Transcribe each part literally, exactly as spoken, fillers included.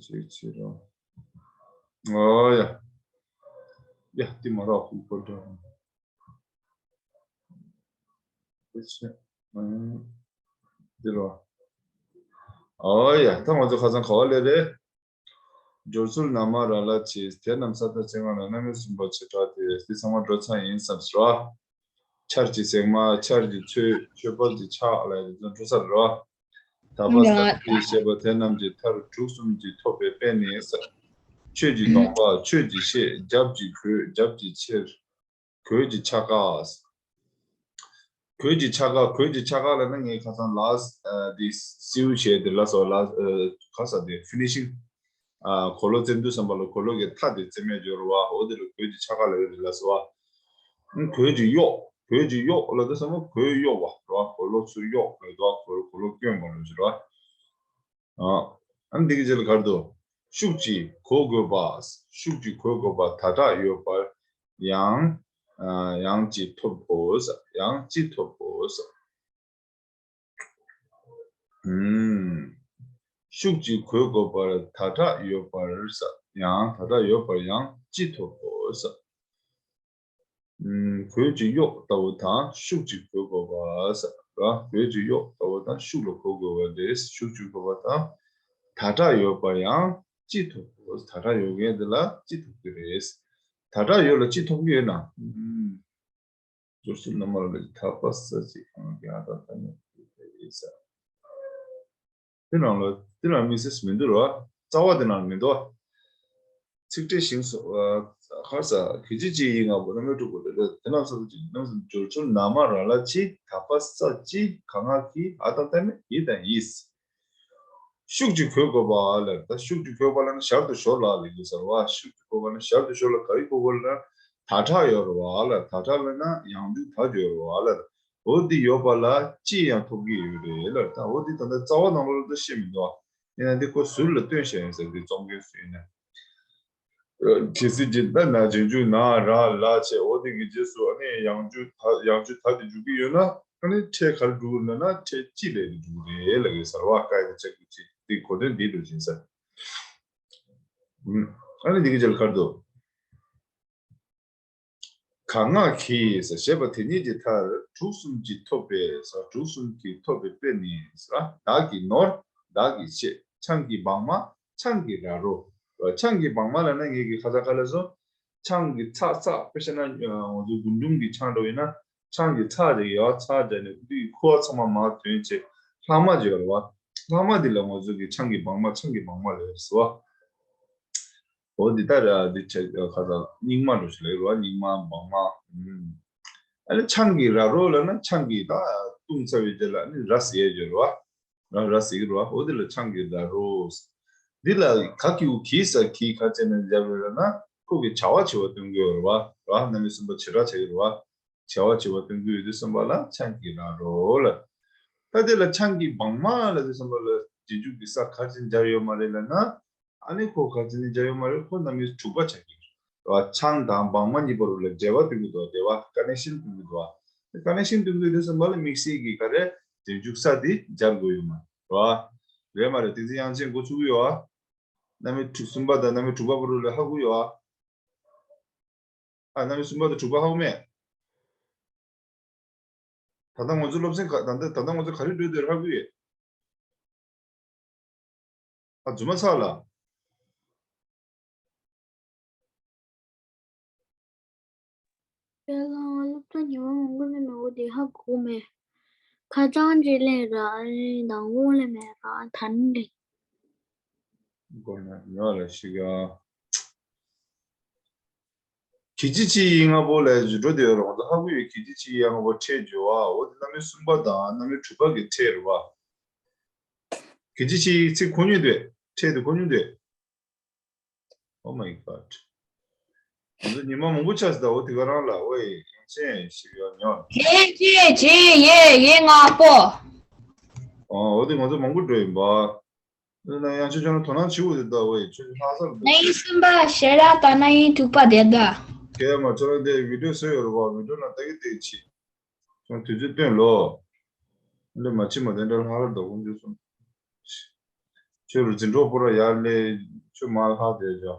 ཅིག་བྱེད་རོགས། ཨོ་ཡ། ཡ་དེ་མ་རག་ཧུ་པར་འདྲ། དེ་ཆེ། ཨང་། འདི་རོ། ཨོ་ཡ། ད་ང་ཚོ་ཁ་སང་ག་བ་ལས་རེད། སྦྱོར་ཚུལ་ན་མ་ར་ལ་ཅི། དེ་རྣམས་ས་མཐའ་ཅན་གང་ལ་རྣམ་དབྱེ་གསུམ་པ་བྱེ་བྲག་སྟེ། འདི་ཚང་མ་འགྲོ་ཚར་ཡིན་བསམ་ཟེར་བ། ཆར་གྱི་ཟེགས་མ། ཆར་གྱི་ཚོད། ཆོད་པ་གྱི་ཆག་ལ་ཡི་ཚོ་འགྲོ་ས་རེད་བ། ད་པ་ས་ཏི་ཞེས་པ་དེ་རྣམས་ཀྱི་མཐར་དྲུག་གསུམ་གྱིས་ཐོབ་པའི་དཔེ་ནི། ཆོས་ཀྱི་སྡོམ་པ། ཆོས་ཀྱི་ཤེས། རྒྱབ་ཀྱི་གོས། རྒྱབ་ཀྱི་ཕྱིར། གོས་ཀྱི་ཆ་ག་གོས་ཀྱི་ཆ་ག་གོས་ཀྱི་ཆ་ག་ལབ་ན་ངས་ཁ་སང་ལ་སི་ཊི་འདི་སིའུ་བྱས་ཏེ་ལ་སོ་ལ་ཁ་ས་དེ་ཕི་ནི་ཤིང་གོས་ལོག་བཙེམ་དུས་ཙམ་པ་ལ་གོས་ལོག་གི་མཐའ་དེ་བཙེམ་ཡས་སྦྱོར་བ། འོ་དེ་ལ་གོས་ཀྱི་ཆ་ག་ལབ་ཡོད་རེད་ལ་སོ། གོས་ཀྱི་གཡོགས། གོས་ཀྱི་གཡོགས་ལབ་དུས་ཙམ་པ་གོས་གཡོགས་པ་རེད་བ། གོས་ལོག་ཚུར་གཡོགས་ལབ་དུས་གོས་ལོག་གོས་ལོག་གྱོན་པ་ལ་ཟེར་བ། ཨ་འདི་གི་རྗེས་ལ་ག་རེ་འདུག་ཤུགས་ཀྱིས་གོས་གོས་པ། ཤུགས་ཀྱིས་གོས་གོས་པ་ད་དྲག་ཡོད་པར་ཡང་ཡང་ཅི་ཐོབ་བོ། ཡང་ཅི་ཐོབ་བོ། ཤུགས་ཀྱིས་གོས་གོས་པ་ད་དྲག་ཡོད་པར། ཡང་ད་དྲག་ཡོད་པར་ཡང་ཅི་ཐོབ་བོ། གོས་ཀྱི་གཡོགས་ལྟ་བུ་དང་ཤུགས་ཀྱིས་གོས་དགོས་པ་ཟེར་བ། གོས་ཀྱི་གཡོགས་ལྟ་བུ་དང་ཤུགས་ལ་གོས་དགོས་པ་རེད། ཤུགས་ཀྱིས་གོས་པ་དང་ད་དྲག་ཡོད་པར་ཡང་ཅི་ཐོབ་དགོས། ད་དྲག་ཡོད་མཁན་དེ་ལ་ཅི་ཐོབ་ཀྱི་རེད། ད་དྲག་ཡོད་ལ་ཅི་ཐོབ་ཀྱི་ཡོད་ན། སྦྱོར་ཚུལ་ན་མ་ར་ལ་ཅི། ད་པ་ས་ཅི་གང་གི་ཨ་ད་ད་ནི་ཡིན་ས། དེ་ནང་ལ་དེ་ནང་དམིགས་བསལ་མི་འདུག་ར། རྩ་བ་དེ་ནང་མི་འདུག་ཚིག་ཕྲད་ཤིང་སོགས། ཁར་ས་གི་ཅི་ཅི་ཡི་ང་པོ་རྣམ་དབྱེ་དྲུག་པོ་དེ་ལ་དེ་ནང་ས་ཅི་ནང་སྦྱོར་ཚུལ་ན་མ་ར་ལ་ཅི། ད་པ་ས་ཅི་ག་ང་གི་ཨ་ད་ད་ནི་ཡི་དང་ཡིས། ཤུགས་ཀྱིས་གོས་དགོས་པ་ལ། ད་ཤུགས་ཀྱིས་གོས་པ་ལ་ན་ཞར་དུ་ཞོར་ལ་ལ་ཡོད་ཟེར་བ། ཤུགས་ཀྱིས་གོས་པ་ལ་ན་ཞར་དུ་ཞོར་ལ་ག་རེ་གོས་དགོས་ལ་ན། ད་དྲག་ཡོད་རེད་བ་ལ། ད་དྲག་ལ་ན་ཡང་འཇུག་ད་འཇུག་ཡོད་རེད་བ་ལ། འོ་འདི་ཡོད་པ་ལ་ཅི་ཡང་ཐོབ་ཀྱི་ཡོད་རེད་ལ། ད་འོ་འདི་ད་ལྟ་རྩ་བ་ནང་ལོགས་ལ་ད་ཤེས་མི་འདུག་ཡིན་ན་འདི་ཁོ་ཟུར་ལ་སྟོན་བཤད་ཡིན་ཟེར། འདི་རྩོམ་མཁན་སུ་ཡིན་ན། གལ་སྲིད་ཅི་ད་ན་རྗེས་འཇུག་ན་ར་ལ་བྱས། འོ་འདི་གི་རྗེས་སུ་ཨ་ནི་ཡང་འཇུག་ད་ཡང་འཇུག་ད་དེ་འཇུག་གི་ཡོད་ན། ཨ་ནི་ཕྲད་ག་རེ་འགྲོ་གི་ཡོད་ན་ཕྲད་ཅི་ལས་དེ་འགྲོ་གི་རེད་ལ་གི་ཟེར་བ། ཀ་ཡི་ཆ་གི་ཅི་འདི་གོ་དོན་འདི་འགྲོ་བཞིན་ཟེར། ཨ་ནི་འདི་གི་རྗེས་ལ་ག་རེ་འདུག་ག་ང་གིས་ཟེར་ཞེས་པ་དེ་ཉིད་ཀྱི་མཐར་དྲུག་གསུམ་གྱིས་ཐོབ་པས་ཟེར། དྲུག་གསུམ་གྱིས་ཐོབ་པའི་དཔེ་ནི་ཟེར། བདག་གི་ནོར། བདག་གི་ཆས། ཆང་གི་སྦྲང་མ། ཆང་གི་ར་རོ། ཆང་གི་སྦྲང་མ་ལབ་ན་ངེད་ཀྱི་ཁ་ཚ་ཁ་ལ་སོ། ཆང་གི་ཚགས་ཚགས། དཔེ་བཤད་ན་ང་ཚོ་རྒུན་འབྲུམ་གྱི་ཆང་འདྲ་བོ་ཡིན་ན། ཆང་གི་ཚགས་རེ་ཡོད། ཚགས་རྒྱག་ནས་དེའི་ཁུ་བ་ཚང་མ་མར་ཐོན་བྱས་ལྷག་མ་བརྗོད་རེད་བ། ལྷག་མ་འདི་ལ་ང་ཚོ་གི་ཆང་གི་སྦྲང་མ། ཆང་གི་སྦྲང་མ་ལབ་ཟེར་བ། འོ་འདི་ལྟར་འདི་བྱས་ཁ་ཚ་སྙིགས་མ་འགྲོ་ཞིག་ལ་ཡོད་རེད་བ། སྙིགས་མ་སྦྲང་མ། ཨ་ནི་ཆང་གི་ར་རོ་ལབ་ན་ཆང་གི་ད་བཏུང་ཚར་བའི་རྗེས་ལ་ཨ་ནི་ར་ཟེར་ཡས་ཡོད་རེད་བ། ར་ར་ཟེར་གི་རེད་བ། འོ་འདི་ལ་ཆང་གི་ར་རོ། འདི་ལ་ག་གི་གུ་གི་ས་གི་ག་བྱས་ནས་སྦྱར་བ་ལབ་ན་ཁོ་གི་བྱ་བ་བྱེད་པ་སྟོན་གི་ཡོད་རེད་བ། ར་རྣམ་དབྱེ་གསུམ་པ་བྱེ་བྲག་བྱེད་གི་རེད་བ། བྱ་བ་བྱེད་པ་སྟོན་གི་ཡོད་དུས་ཙམ་པ་ལ་ཆང་གི་ར་རོ་ལ། ད་དེ་ལ་ཆང་གི་སྦྲང་མ་ལབ་དུས་ཙམ་པ་ལ་རྗེས་འཇུག་གི་ས་ག་ཅིག་སྦྱར་ཡོད་མ་རེད་ལབ་ན། ཨ་ནི་ཁོ་ག་ཅིག་ནི་སྦྱར་ཡོད་མ་རེད། ཁོ་རྣམ་དབྱེ་དྲུག་པ་ཆགས་ཀྱི་རེད་བ། ཆང་དང་སྦྲང་མ་གཉིས་བར་ལ་འབྲེལ་བ་སྟོན་གི་འདུག་འབྲེལ་བ་ཀ་ནེག་ཤན་སྟོན་གི་འདུག་བ། ཀ་ནེག་ཤན་སྟོན་གི་ཡོད་དུས་ཙམ་པ་ལ་དམིགས་བསལ་གྱི་ག་རེ་རྗེས་འཇུག་ས་དེ་སྦྱར་དགོས་ཡོད་མ་རེད་བ། རེད་མ་རེད། དེ་ཚེ་དབྱངས་ཅན་འགོ་ཚུགས་ཀྱི་ཡོད་བ། རྣམ་དབྱེ་དྲུག་གསུམ་པ་དང་རྣམ་དབྱེ་དྲུག་པ་བར་ལ་ཧ་གོ་ཡོད་བ། ཨ། རྣམ་དབྱེ་གསུམ་པ་དང་དྲུག་པ་ཧ་གོ་མེད། ད་ལྟ་ང་ཚོ་སློབ་ཚན་ག་ད་ལྟ་ད་ལྟ་ང་ཚོ་ག་རེ་འགྲོ་འདོད་ཧ་གོ་ཡོད། ཨ། རྫུན་མ་ཚར་ལ། ཁྱེད་རང་སློབ་གྲྭ་ཉི་མ་མང་པོ་ནས་མེད་འོ་དེ་ཧ་གོ་མེད། ཁ་སང་རྗེས་ལས་ར་ཨ་ནི་དང་པོ་ལས་མེད་ར་ད་ནི་རེད། གོ་ན་ཉོ་ལ་ཞིག་ཨ། གི་ཅི་ཆི་ཡི་ལྔ་པོ་ལ་འགྲོ་དེ་ཡོད་རོང་ད་ཧ་གོ་ཡོད། གི་ཅི་ཆི་ཡི་ལྔ་པོ་ཕྲད་བརྗོད་བ་འོ་དེ་རྣམ་དབྱེ་གསུམ་པ་དང་རྣམ་དབྱེ་དྲུག་པ་གི་ཕྲད་རེད་བ། གི་ཅི་ཆི་ཡི་ཚིག་གོ་མྱོང་འདུག་ཕྲད་དེ་གོ་མྱོང་འདུག Oh my god. ང་ཚོ་ཉི་མ་མང་པོ་ཆགས་སོང་ད། འོ་དེ་ག་རང་ལ་ཝེ་ཡིན་ཆེན་ཞིག་ཡོད་ཉོ། ཡེ་ཅི་ཅི་ཡེ་ཡེ་ལྔ་པོ། ཨོ་འོ་དེ་ང་ཚོ་མང་པོ་འགྲོ་ཡིན་པ། ཨ་ནི་ཡང་ཁྱོད་ཁྱོད་རང་དོ་སྣང་བྱེད་དགོས་དེ་ད་ཝེ་ཁྱོད་ལྷག་བསམ་འདུག་རྣམ་དབྱེ་གསུམ་པ་ཞེ་དྲག་དང་རྣམ་དབྱེ་དྲུག་པ་དེ་ད། ཁྱེད་མ་ཁྱོད་རང་དེ་བི་ཌིའོ་བཟོས་ཡོད་རེད་པ། བི་ཌིའོ་ནང་ལྟ་གི་བསྡད་ཅིག་ཁྱོད་དུས་ཚོད་སྟོན་ལོ། འདི་མ་ཕྱི་མ་དེ་འདྲ་ལྷག་ལྷག་འདུག་ཁོང་ཚོས་གསུངས། ཁྱོད་རུ་འཛིན་གྲོགས་པོ་ར་ཡར་ལས་ཁྱོད་མ་ལྷག་དེ་ཅོ།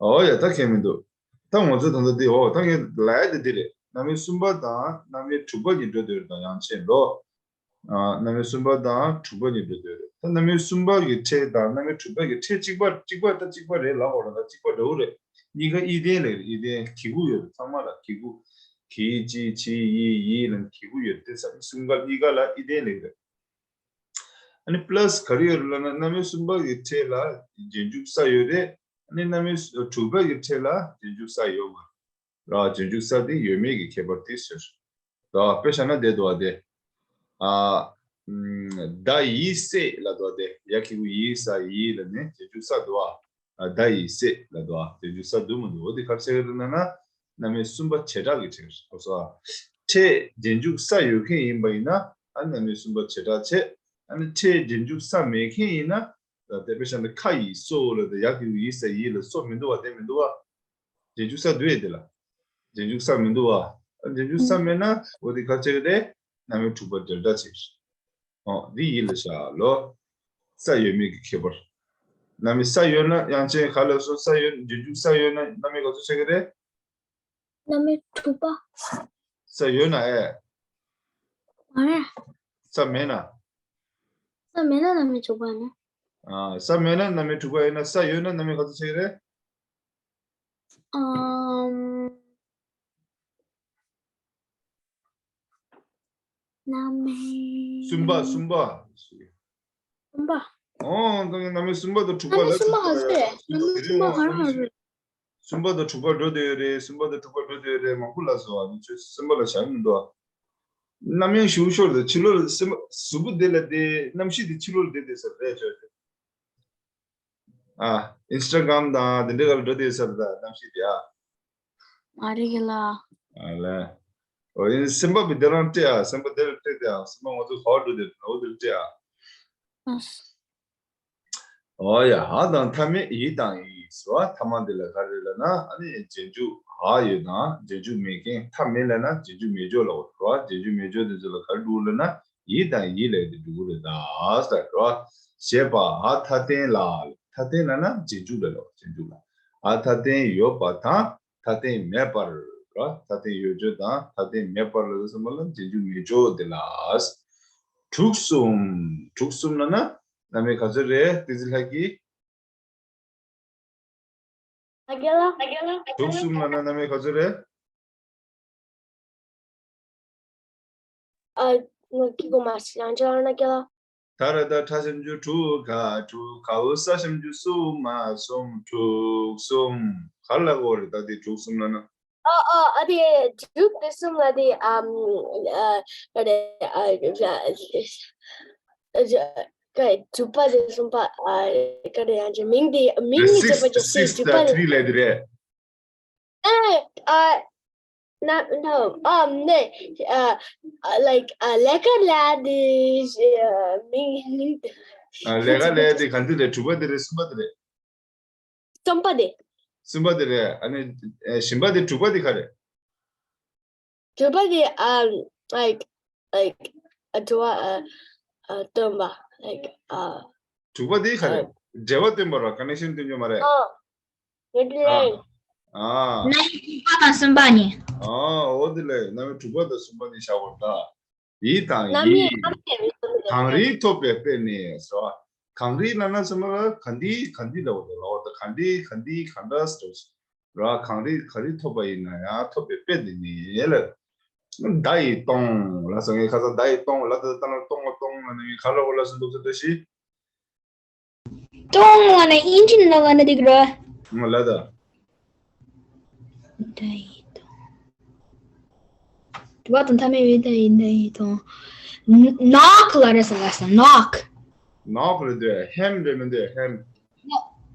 ཨོ་ཡ་ད་ཁྱད་མི་འདུག་ད་ང་ཚོ་ད་ལྟ་འདི་ཨོ་ད་ངས་ལབ་ཡ་དེ་འདི་རེད། རྣམ་དབྱེ་གསུམ་པ་དང་རྣམ་དབྱེ་དྲུག་པ་གཉིས་འགྲོ་འདོད་རེད་དང་ཡང་ཆེན་ལོ། ཨ། རྣམ་དབྱེ་གསུམ་པ་དང་དྲུག་པ་གཉིས་འགྲོ་འདོད་རེད། ད་རྣམ་དབྱེ་གསུམ་པ་གི་ཕྲད་དང་རྣམ་དབྱེ་དྲུག་པ་གི་ཕྲད་གཅིག་པ་གཅིག་པ་ད་གཅིག་པ་རེད་ལབ་དགོས་རེད། ད་གཅིག་པ་འདྲ་བོ་རེད། གཉིས་ཀ་དབྱེ་ལྡན་ལབ་རེད། དབྱེ་ལྡན་གི་གུ་ཡོད་རེད། ཚང་མ་ལ་གི་གུ། གི་ཅི་ཆི་ཡི་ཡི་ལ་གི་གུ་ཡོད་རེད། དེ་ས་གསུམ་ཀ་གཉིས་ཀ་ལ་དབྱེ་ལྡན་ལབ་རེད། ཨ་ནི་པ་ལ་སི་ག་རེ་ཡོད་རེད་ལབ་ན་རྣམ་དབྱེ་གསུམ་པ་གི་ཕྲད་ལ་རྗེས་འཇུག་ས་ཡོད་རེད། ཨ་ནི་རྣམ་དབྱེ་དྲུག་པ་གི་ཕྲད་ལ་རྗེས་འཇུག་ས་ཡོད་མ་རེད། རྗེས་འཇུག་ས་དེ་ཡོད་མེད་ཀྱི་ཁྱད་པར་དེ་ཟེར། ར་དཔེ་བཞག་ན་བསྡད་འདུག་བ་དེ། ཨ། ཨམ། ད་ཡིས་སྲེག་ལབ་འདུག་བ་དེ། ཡ་གི་གུ་ཡིས་ས་ཡིས་ལ་ནི་རྗེས་འཇུག་ས་འདུག་བ། ཨ། ད་ཡིས་སྲེག་ལབ་འདུག་བ། རྗེས་འཇུག་ས་འདུག་མི་འདུག་འོ་དེ་ག་རེ་ཟེར་གི་རེད་ལབ་ན། རྣམ་དབྱེ་གསུམ་པ་བྱེ་བྲག་གི་ཕྲད་རེད། ཨོ་སོ། ཕྲད་རྗེས་འཇུག་ས་ཡོད་མཁན་ཡིན་པ་ཡིན་ན་ཨ་རྣམ་དབྱེ་གསུམ་པ་བྱེ་བྲག་བྱེད། ཨ་ནི་ཕྲད་རྗེས་འཇུག་ས་མེད་མཁན་ཡིན་ན། ད་དེ་དཔེ་བཞག་ན་ཁ་ཡིས་སོ་ལ་དེ་ཡ་གི་གུ་ཡིས་ས་ཡིས་ལ་སོ་མི་འདུག་བ་དེ་མི་འདུག་བ། རྗེས་འཇུག་ས་འདུག་ཨེ་དེ་ལ། རྗེས་འཇུག་ས་མི་འདུག་བ། རྗེས་འཇུག་ས་མེད་ན་འོ་དེ་ག་ཅིག་རེད། རྣམ་དབྱེ་དྲུག་པ་འབྲེལ་སྒྲ་ཅིག་ཨོ་འདི་ཡིད་ལ་བཞག་ལོ། ས་ཡོད་མེད་ཀྱི་ཁྱད་པར། རྣམ་དབྱེ་ས་ཡོད་ན་ཡང་ཅན་ག་ལ་སོ་ས་ཡོད་རྗེས་འཇུག་ས་ཡོད་ན་རྣམ་དབྱེ་ག་ཚོད་ཆགས་ཀྱི་རེད། རྣམ་དབྱེ་དྲུག་པ། ས་ཡོད་ན་ཨེ། མ་རེད། ས་མེད་ན། ས་མེད་ན་རྣམ་དབྱེ་དྲུག་པ་ཡིན་ན། ཨ། ས་མེད་ན་རྣམ་དབྱེ་དྲུག་པ་ཡིན་ན་ས་ཡོད་ན་རྣམ་དབྱེ་ག་ཚོད་ཆགས་ཀྱི་རེད། ཨམ། རྣམ་དབྱེ། གསུམ་པ་གསུམ་པ། གསུམ་པ། ཨོ་ད་ངས་རྣམ་དབྱེ་གསུམ་པ་དང་དྲུག་པ་ལ་རྣམ་དབྱེ་གསུམ་པ་ག་ཚོད་རེད། རྣམ་དབྱེ་གསུམ་པ་ག་རེ་རེད། གསུམ་པ་དང་དྲུག་པ་འགྲོ་བསྡད་ཡོད་རེད། གསུམ་པ་དང་དྲུག་པ་འགྲོ་བསྡད་ཡོད་རེད། མང་པོ་ལ་སོ་ཨ་ནི་ཆོས་གསུམ་པ་ལ་བཞག་མི་འདུག་ཨ། རྣམ་དབྱེ་ཞུ་ཤོར་དུ་ཕྱི་ལོགས་ལ་གསུམ་པ་གཟུགས་པོ་འདི་ལ་དེ་རྣམ་ཤེས་དེ་ཕྱི་ལོགས་ལ་བསྡད་བསྡད་ས་རེད་ཆོས་དེ། ཨ། ཨིན་སི་ཊ་གྷ་རམ་དང་དེ་འདྲའི་ག་ལ་འགྲོ་བསྡད་ས་རེད་ད་རྣམ་ཤེས་དེ་ཨ། མ་རེད་གི་ལ། ཨ་ལས། འོ་ཡིན་སེམས་པ་བི་དེ་རང་སྤྲད་ཨ། སེམས་པ་དེ་ལ་སྤྲད་དེ་ཨ། སེམས་པ་ང་ཚོ་ག་བ་འགྲོ་བསྡད་འོ་དེ་ལ་སྤྲད་ཨ། ཨ། ཨོ་ཡ། འ་དང་མཐའ་མེད་ཡི་དང་ཡི་ཟེར་བ་མཐའ་མ་འདི་ལ་ག་རེ་ལབ་ན་ཨ་ནི་རྗེས་འཇུག་འ་ཡོད་དང་རྗེས་འཇུག་མེད་མཁན་མཐའ་མེད་ལབ་ན་རྗེས་འཇུག་མེད་ཅོག་ལ་འོ་རེད་བ། རྗེས་འཇུག་མེད་ཅོག་དེ་ཚོ་ལ་ག་རེ་འགྲོ་ལབ་ན་ཡི་དང་ཡི་ལབ་དེ་འགྲོ་གི་རེད་ད་ཟེར་རེད་བ། ཞེས་པ་འ་མཐའ་རྟེན་ལ། མཐའ་རྟེན་ལབ་ན་རྗེས་འཇུག་ལ་ལབ་རྗེས་འཇུག་ལ། འ་མཐའ་རྟེན་ཡོད་པ་དང་མཐའ་རྟེན་མེད་པར་རེད་བ། མཐའ་རྟེན་ཡོད་ཅོག་དང་མཐའ་རྟེན་མེད་པར་ལབ་དུས་ཙམ་པ་ལ་རྗེས་འཇུག་མེད་ཅོག་དེ་ལ། དྲུག་གསུམ། དྲུག་གསུམ་ལབ་ན་རྣམ་དབྱེ་ག་ཚོད་རེད་བསྟན་འཛིན་ལྷ་སྐྱིད། ཨ་རྒན་ལགས། དྲུག་གསུམ་ལབ་ན་རྣམ་དབྱེ་ག་ཚོད་རེད། ཨ། ང་ཀི་གོ་མ་ཤི་ཡང་ཅི་ལ་ན་ཀི་ལ། ད་ར་ད་ཁྲ་ཞབས་ཀྱུ་ཁྲུ་ག་ཁྲུ་ག་འོ་ས་ཞབས་ཀྱུ་སུ་མ་སུམ་དྲུག་གསུམ། ག་ལ་གོ་རེད་ད་དེ་དྲུག་གསུམ་ལབ་ན། ཨ་ཨ་ཨ་དེ་དྲུག་དེ་གསུམ་ལ་དེ་ཨམ་ཨ་ག་རེ་ཨ་ཨ་ཨ་ག་དྲུག་པ་དེ་གསུམ་པ་ཨ་ག་རེ་ཡང་ཅི་མིང་དེ་མིང་དེ་དྲུག་པ་དེ་སིག་སིག་དྲུག་པ་དེ། ཨ་ཨ་ན་ན་ཨ་ནེ་ཨ་ཨ་ལའིཀ་ཨ་ལས་ཀ་ལས་དེ་ཨ་མིང་མིང་དེ། ཨ་ལས་ཀ་ལས་དེ་ག་འདི་རེད་དྲུག་པ་དེ་རེད་གསུམ་པ་དེ་རེད། གསུམ་པ་དེ། གསུམ་པ་དེ་རེད། ཨ་ནི་ཨེ་བཞི་པ་དེ་དྲུག་པ་དེ་ག་རེད། དྲུག་པ་དེ་ཨ་like like ཨ་དྲུག་པ་ཨ་ཨ་སྟོན་པ་like ཨ། དྲུག་པ་དེ་ག་རེད། ཨ་འབྲེལ་བ་སྟོན་པ་ར་ཀོན་ནེག་ཤན་སྟོན་རྒྱུ་མ་རེད། ཨ་ཡོད་དེ་ཨ་ལེ། ཨ། ན་ཡི་དྲུག་པ་དང་གསུམ་པ་ནི། ཨ་འོ་དེ་ལེ་ན་ཡི་དྲུག་པ་དང་གསུམ་པ་ནི་བཞག་པར་གདའ། ཡི་དང་ཡི། རྣམ་དབྱེ་རྣམ་དབྱེ་རེད་དེ་ལ། གང་རིགས་ཐོབ་པའི་དཔེ་ནི་ཟེར་བ། གང་རིགས་ལབ་ན་ཚང་མ་ལ་ག་འདི་ག་འདི་ལབ་པ་དང་ལབ་པ་དང་ག་འདི་ག་འདི་ག་འདྲ་ཟེར་བ་ར། གང་རིགས་ག་རིགས་ཐོབ་པ་ཡིན་ན་ཡང་ཐོབ་པའི་དཔེ་འདི་ནི་ལ། མདའ་ཡིས་གཏོང་ལ་སོགས་ངས་ཁ་སང་མདའ་ཡིས་གཏོང་ལ་ད་ལྟ་ན་གཏོང་བ་གཏོང་ལ་ནི་ག་ལ་བ་ལ་སོགས་འདུག་ཟེར་ལྟ་ཞིག་གཏོང་ལ་ནི་ཨིན་ཇིན་ལ་བ་ན་འདི་གི་ར། ང་ལ་ད། མདའ་ཡིས་གཏོང་། དྲི་བ་དང་མཐའ་མེད་པའི་མདའ་ཡིས་མདའ་ཡིས་གཏོང་། ནོག་ལ་རེད་ཟེར་ལ་ཟེར་ནོག་ནོག་རེད་འདོད་ཧེམ་རེད་མི་འདོད་ཧེམ།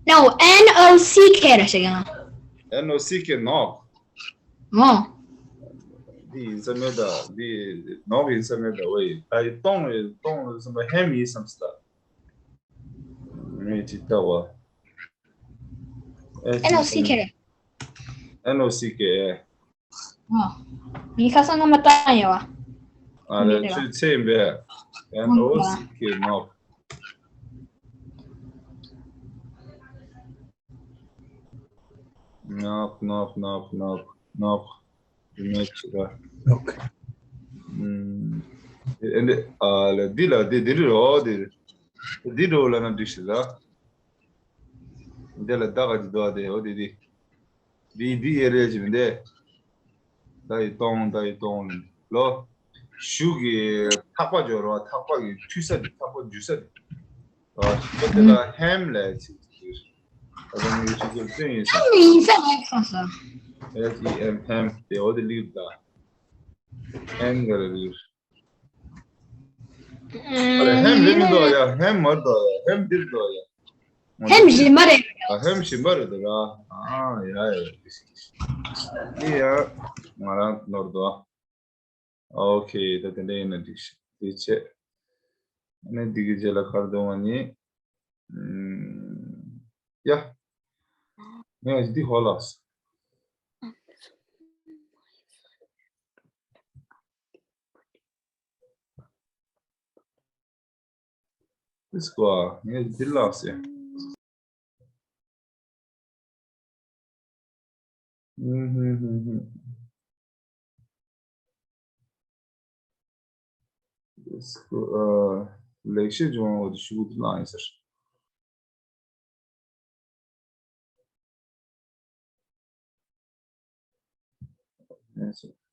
No, N O C K ར་ཞེས་ཀྱང་། N O C K ནོག་ཨོ། འདི་ཡིན་ས་མེད་ད། འདི་ནོག་ཡིན་ས་མེད་ད། ཝེ་ད་ཡི་གཏོང་ཡི་གཏོང་ལ་སོང་པ་ཧེམ་ཡིན་བསམ་སི་ད། ངས་ཅི་ལྟ་བ། N O C K རེད། N O C K ཨོ། ངས་ཁ་སང་སྔ་མ་བཏང་ཡོད་བ། ཨ་ལས་ཆུ་ཚད་ཡིན་པས། N O C K, knock. Knock, knock, knock, knock, knock. Image ར། Okay. ཨུམ། ཨེ་འདི་ཨ་ལ་འདི་ལ་འདི་འདི་རེད་རོ། འདི་འདི་འགྲོ་ལ་ན་འགྲིག་ཤི་ལ། འདི་ལ་ད་ག་ཅི་འདུག་ཨ། འདི་འོ་འདི་འདི། འདི་འདི་ཡེ་རེ་ཅི་མི་འདི། ད་ཡི་གཏོང་ད་ཡི་གཏོང་ལོ། གཞུག་གི་ཐག་པ་འཇོག་རོགས། ཐག་པ་གི་འཐུས་ས་འདི། ཐག་པ་འཇུ་ས་འདི། ཨ་ཞིག་པ་དེ་ལ་ཧེམ་ལས་ཅི་ཟེར། ཨ་ད་ངའི་ཆུ་ཚོད་བཙོན་ཡིན་ས། ཧེམ་ཡིན་ས་ལས་ཁོ་ས། H E M ཧེམ་དེ་འོ་དེ་ལིབ་ད། ཧེམ་ག་རེ་ལིབ། ཨ་རེ་ཧེམ་རེད་མི་འདུག་ཡ། ཧེམ་མ་རེད་འདུག་ཡ། ཧེམ་འདིར་འདུག་ཡ། ཧེམ་གཞན་པ་རེད། ཨ་ཧེམ་གཞན་པ་རེད་འདུག་ར། ཨ་ཡ་ཡ། འདི་ཡ་ང་རང་ནོར་འདུག་ཨོ་ཁེ། ད་དེ་འདྲ་ཡིན་ན་འགྲིག་ཤག་འདི་བྱས། ཨ་ནི་འདི་གི་རྗེས་ལ་ག་རེ་འདུག་ང་གཉིས། ཨུམ། ཡ། ངས་འདི་ཧོ་ལགས། This guy, ངས་འདི་ལགས་ཟེར། ཨུམ་ཧུམ་ཧུམ་ཧུམ། This guy, ཨ། ལེགས་བཤད་ལྗོན་དབང་འོ་དེ་ཤུ་གུ་དེ་ལགས་ཡིན་ཟེར། ཡིན་ཟེར།